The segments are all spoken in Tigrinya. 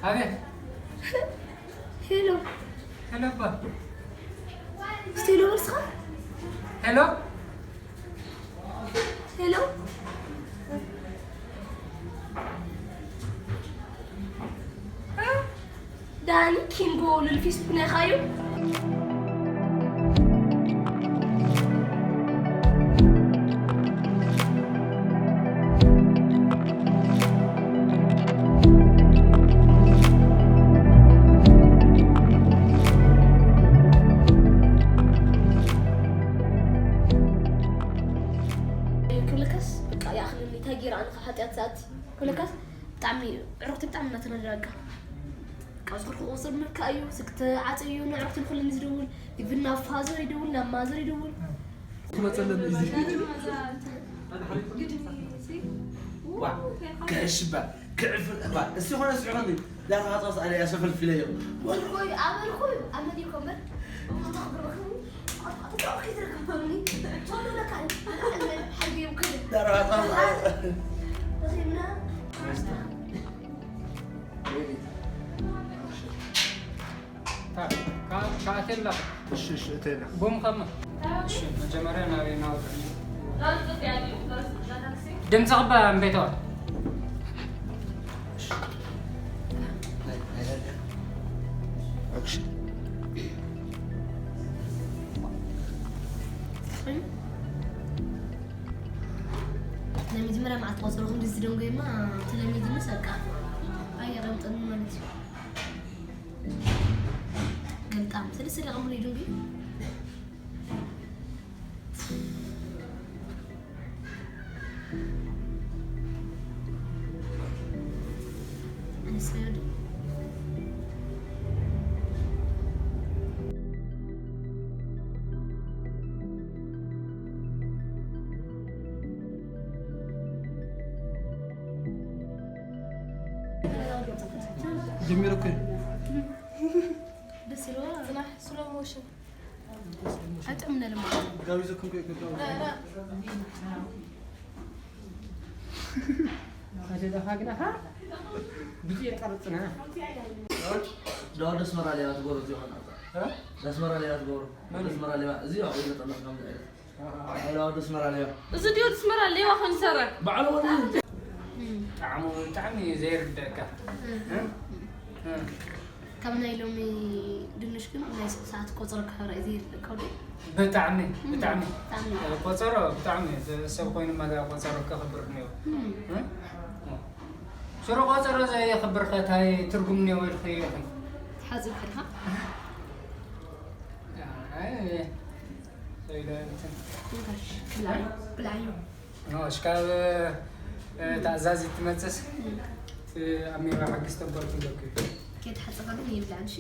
ኣቤት። ሄሎ፣ ሄሎ እባ። እስቲ ሄሎ በል እስኻ። ሄሎ። ሄሎ። ዳኒ ኪንጎ ልል ፌስቡክ ናይ ኻዩ። ክብለካስ በቃ ይኣኽለኒ፣ እንታይ ገይረ ኣነ ካብ ሓጢኣት ዝኣቲ ክብለካስ ብጣዕሚ ኣዕሩኽቲ ብጣዕሚ እናተናደዳ በቃ። ካብ ዝኽሪ ክቑፅር ምልካ እዩ፣ ስክተ ዓፀዩ ንኣዕሩኽቲ ንኩለን ዝደውል፣ ኢቭን ናብ ፋዘር ይደውል፣ ናብ ማዘር ይደውል። ክመፀለን እዚ ክሕሽባ ክዕፍር እባ እስቲ ኾነ ስዕኸኒ ዳርሃ ፃውስ ኣለ ያሸፈልፊለዮ ኮይ ኣበልኩ ኣመዲኮ በር ተኽብረክኒ ኣጥቃጥቃ ከይትረከበኒ ቶሎ ለካ ሓይገ ይውክል ዳርሃ ፃውስ ተኺምና ካቴላ እሺ እሺ እተና ቡም ኸማ እሺ መጀመርያ ናበይ ናወጣ ድምፂ ኽባ እምቤተዋ ኣክሽን ናይ መጀመርያ መዓልቲ ቆፀርኹም ድዚ ደንጎይማ ተለሚድንስ በቃ ኣየቐምጠኒ ማለት እዩ። ገልጣም ስለ ስለ ቀምሉ ይደንጉ ኣነስ ወዲ ጀሚሩ እኮ እዩ። ደስ ይለዋ። ጽናሕ ስሎ ሞሽን ኣይጥዕምና ለማ ጋቢዘኩም እኮ ይገባው። ኣጀዳኻ ግናኻ ብዙ የቀርጽና ዳዋ ደስመራ ሌባ ትገብሮ እዚኦ ደስመራ ሌባ ትገብሮ ደስመራ ሌባ እዚኦ ይመጠና ከም ዓይነት ሌባ ደስመራ ሌባ እዚ ዲዮ ስመራ ሌባ ክንሰረ ባዕሉ ወዲ ጣዕሙ ብጣዕሚ እዩ ዘይርደካ ካብ ናይ ሎሚ ድንሽ ግን ናይ ስንት ሰዓት ቆፅሮ ክሕብራ እዩ ዘይርደካ ወደ ብጣዕሚ ብጣዕሚ ብጣዕሚ ቆፀሮ ብጣዕሚ ሰብ ኮይኑ መዛ ቆፀሮ ከኽብር እኒኦ ሽሮ ቆፀሮ ዘየኽብር ከታይ ትርጉም እኒኦ ኢልክ ኢኺ ተሓፂብ ከድካ ኣይ፣ ሰይዳ እንትን ብላዩ ብላዩ እሽ ካብ ታእዛዝ ትመፅስ ኣሜባ ሓግዝ ተበልኩ ዘኩ ከይተሓፀኻ ግን ይብላዕ እሺ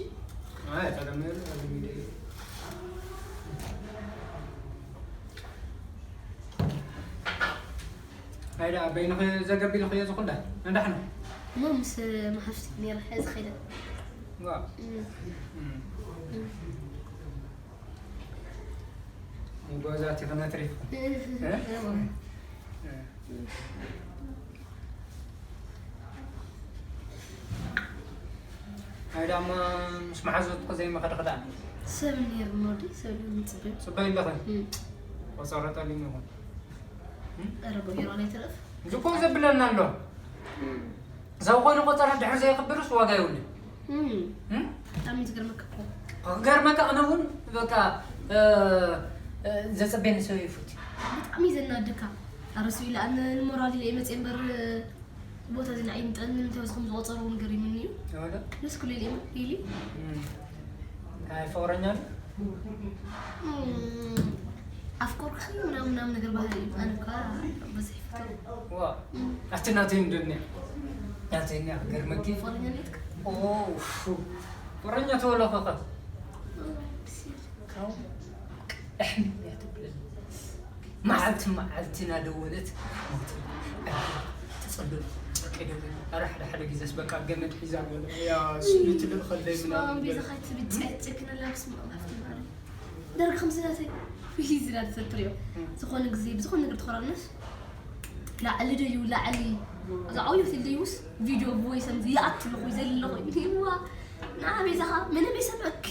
ተለመ ኣይዳ በይንኺ ዘገቢልኽዮ ዝኹላ ንዳሕና እሞ ምስ መሓፍቲ ነይረ ሕዚ ኸይደ ጓ ንጓዛት ይኽነትሪፍ ኣይ ዳማ ምስ መሓዙትኩ ዘይመኸደ ክዳን ሰብ ነይሩ ኖዲ ሰብ ንፅበ ፅበይ ኣለኸ ቆፀሮ ጠሊሙ ይኹን ረቦ ጌሮ ናይ ትረፍ ዝኮ ዘብለና ኣሎ ሰብ ኮይኑ ቆፀሮ ድሕር ዘይክብርስ ዋጋ ይውልን ብጣዕሚ ዝገርመካ እኮ ክገርመካ ኣነ እውን በቃ ዘፀበኒ ሰብ ይፉት ብጣዕሚ ዘናድካ ኣረሱ ኢለ ኣነ ንሞራል ኢለ መፅእ እምበር ቦታ እዚ ንዓይ ምጠኒ ንምንታይ ወስኹም ዝቆፀሩ እውን ገሪሙኒ እዩ ወደ ደስ ክሉ ኢለ ኢሊ ናይ ፍቅረኛ ኣፍቆርካ ምናምን ምናምን ነገር ባህል እዩ ኣነ እኳ በዚ ይፈተው ዋ ኣቲ ናተይ እንደኒ ናተይኛ ገርመኪ ፍቅረኛ ኔትካ ፍቅረኛ ተወለኸኸ እሕም እያ ትብለኒ መዓልቲ መዓልቲ እናደወለት ሞት ትፀልም ጨቂ ደብል ኣረ ሓደ ሓደ ግዜስ በቃ ገመድ ሒዛ ገለ እያ ስሉት ልእኸለይ ስማም ምናምን ቤዛ ካይትብል ጨክነላ ስማም ሃፍቲ ማሪ ደርግ ከምዚ ናተይ ይዝና ተትሪኦ ዝኾነ ግዜ ብዝኾነ ነገር ትኾራነስ ላዕሊ ዶ እዩ ላዕሊ እዛ ዓብዩ ትልዩስ ቪድዮ ቮይስ ከምዚ ይኣቱ ኣለኹ፣ ይዘሊ ኣለኹ። ይዋ፣ ንዓ ቤዛኻ፣ ምንም ይሰምዐኪ።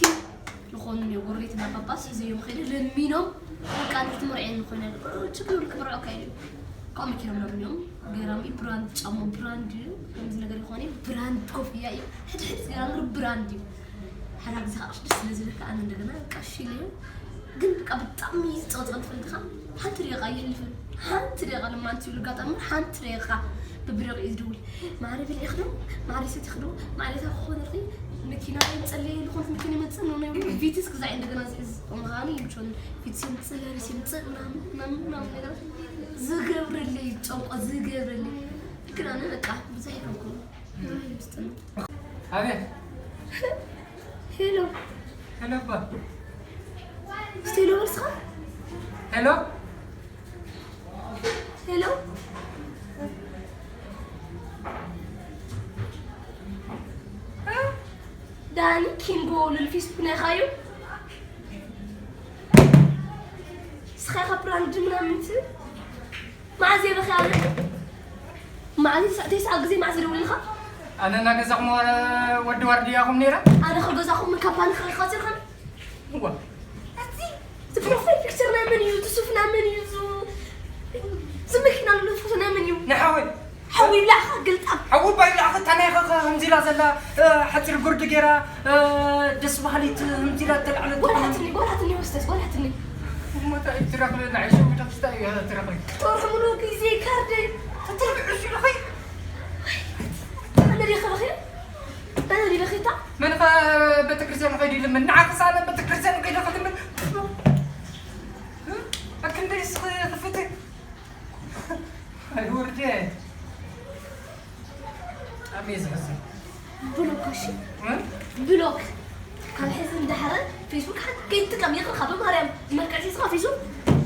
ዝኾኑ እዮም፣ ጎረቤትና ጳጳስ ሒዘዮም ከይደ ለሚኖም፣ በቃ፣ ንክትምርዐኒ ኮይነ፣ እ፣ ችግር የብሉ፣ ክምርዐካ ኢሉ። ካብ መኪና ምናምን እዮም፣ ገራሚ ብራንድ ጫማ፣ ብራንድ እዩ፣ ከምዚ ነገር ይኾነ፣ ብራንድ ኮፍያ እዩ፣ ሕድ ሕድ ገራሚ ብራንድ እዩ። ሓደ ግዜ ከዓ ደስ ስለ ዝብለካ፣ ኣነ እንደገና በቃ፣ እሺ ኢለ፣ ግን በቃ፣ ብጣዕሚ ዝፀቕፀቕ ትፈልጥኻ፣ ሓንቲ ደቂቃ ኣይሕልፍን፣ ሓንቲ ደቂቃ ለማንቲ ይብሉ፣ ኣጋጣሚ ሓንቲ ደቂቃ ብብደቂቕ እዩ ዝድውል። ማዕረ ብልዒኺ ዶ? ማዕረ ሰቲኺ ዶ? ማዕረ እንታይ ክኾነልኺ? መኪና የምፀለይ፣ ዝኾነት መኪና ይመፅእ ነው፣ ናይ ቪትስ ክዛዕ እንደገና ዝሕዝ። እሞ ከዓኒ ይምቸኒ። ቪትስ የምፅእ፣ ለሪስ የምፅእ፣ ምናምን፣ ምናምን፣ ምናምን ነገራት ዝገብረለይ፣ ጨንቆ ዝገብረለይ። ግን ኣነ በቃ ብዙሕ ኣይኮንኩን። ይምስጥን። ኣቤት። ሄሎ። ሄሎ፣ እባ። እስቲ ሄሎ በል እስኻ። ሄሎ። ሄሎ። ዳኒ ኪንጎ ልል ፌስቡክ ናይኻ እዩ። እስኻ ኢኻ ብራንድ ምናምን ትብል። መዓዝ እየ በኺ ኣነ? መዓዝ ተስዓ፣ ተስዓ ግዜ መዓዝ ደውልልካ? ኣነ እናገዛኹም ወዲ ዋርድያኹም ነይረ። ኣነ ከገዛኹም ምን ካምፓኒ ከ-፣ ከፂርካኒ? እዋ። እዚ፣ እዚ ፕሮፋይል ፒክቸር ናይ መን እዩ? እዚ ሱፍ ናይ መን እዩ? እዚ፣ እዚ መኪና ኣሎ ፎቶ ናይ መን እዩ? ንሓወይ። ሓዊ ይብላዕኻ ገልጣም። ሓዊ ባይብላዕኻ እታ ናይ ኸ-፣ ከምዚ ኢላ ዘላ፣ እ፣ ሓፂር ጉርዲ ገይራ፣ እ፣ ደስ በሃሊት ከምዚ ኢላ እተላዕለት። ጎልሓትኒ፣ ጎልሓትኒ ወስተስ፣ ጎልሓትኒ። እሞ እንታይ ትረኽቢ? ንዓይ ሸዊት ክስታይ እያ ትረኽቢ። ወርሒ ሙሉእ ግዜ ካርደይ ተተብዕሽ ኢልኺ። ኣነ ዲኺ በኺ? ኣነ ዲኺ በኺታ? መን ኸ ቤተክርስትያን ኸይዱ ይልምን? ንዓኽስ ኣነ ቤተክርስትያን ከይደ ክልምን? ኣክንደይ ስኺ ክፍቲ? ኣይ ውርዴ። ብጣዕሚ እዩ ዘሕዝን። ብሎክ፣ እሺ? እ? ብሎክ። ካብ ሕዚ እንዳሕረ ፌስቡክ ሓንቲ ከይትጥቀም፣ ይቕርኻ፣ ብማርያም፣ መልክዕ ሒዝካ ፌስቡክ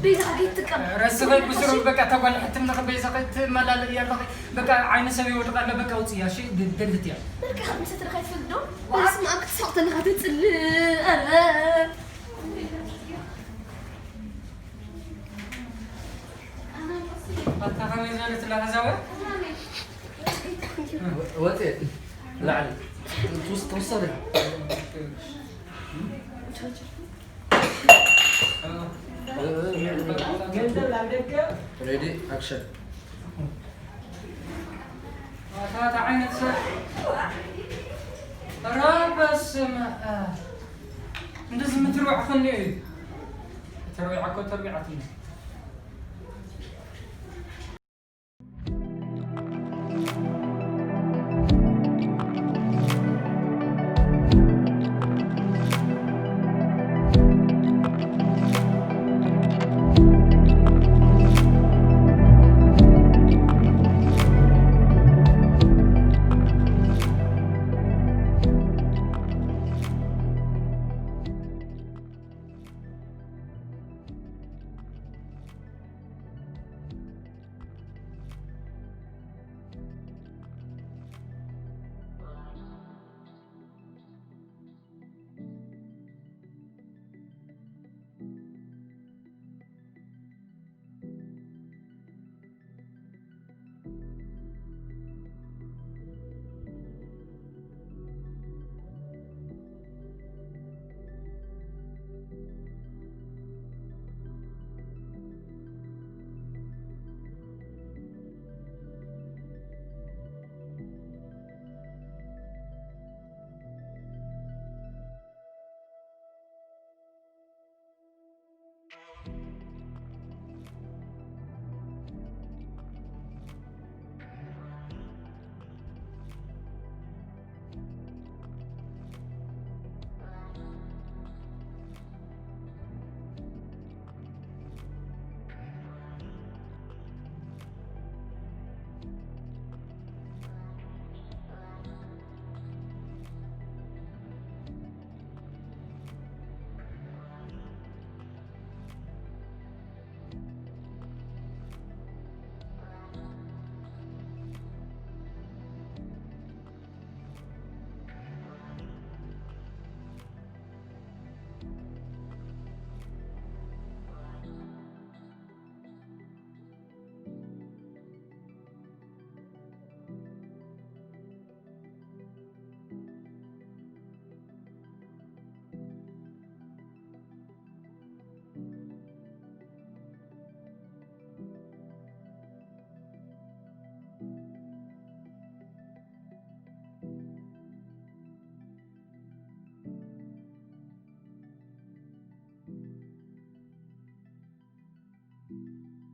በይዛኻ ከይትጥቀም። ረስኺ ብስሩ፣ እሺ? በቃ፣ ተጓልሐትም ነኸ በይዛኺ ትመላለእ እያ ኣለኺ። በቃ፣ ዓይኒ ሰብ ይወድቕ ኣሎ፣ በቃ፣ ውፅእያ፣ እሺ? ግ-፣ ገልጥያ። መልክዕ ካብ ምሰትርካ ይትፈልጥ ዶ? ዋት? በስመ ኣብ ክትስሕቕ ተለኻ ተፅልእ። ኧረ። ኣታ ከመይ ዝበለት ኣላ እዛ ወ-? ወ-፣ ወፂኤ ላዕሊ ትውስ-፣ ትውሰድ። ሬዲ ኣክሽን። ኣታ፣ ኣታ ዓይነት ሰብ። ኧረ በስመ ኣብ። እንደዚ ምትርባዕ ከኒኦ እዩ። ተርቢዓ እኮ ተርቢዓትኒ።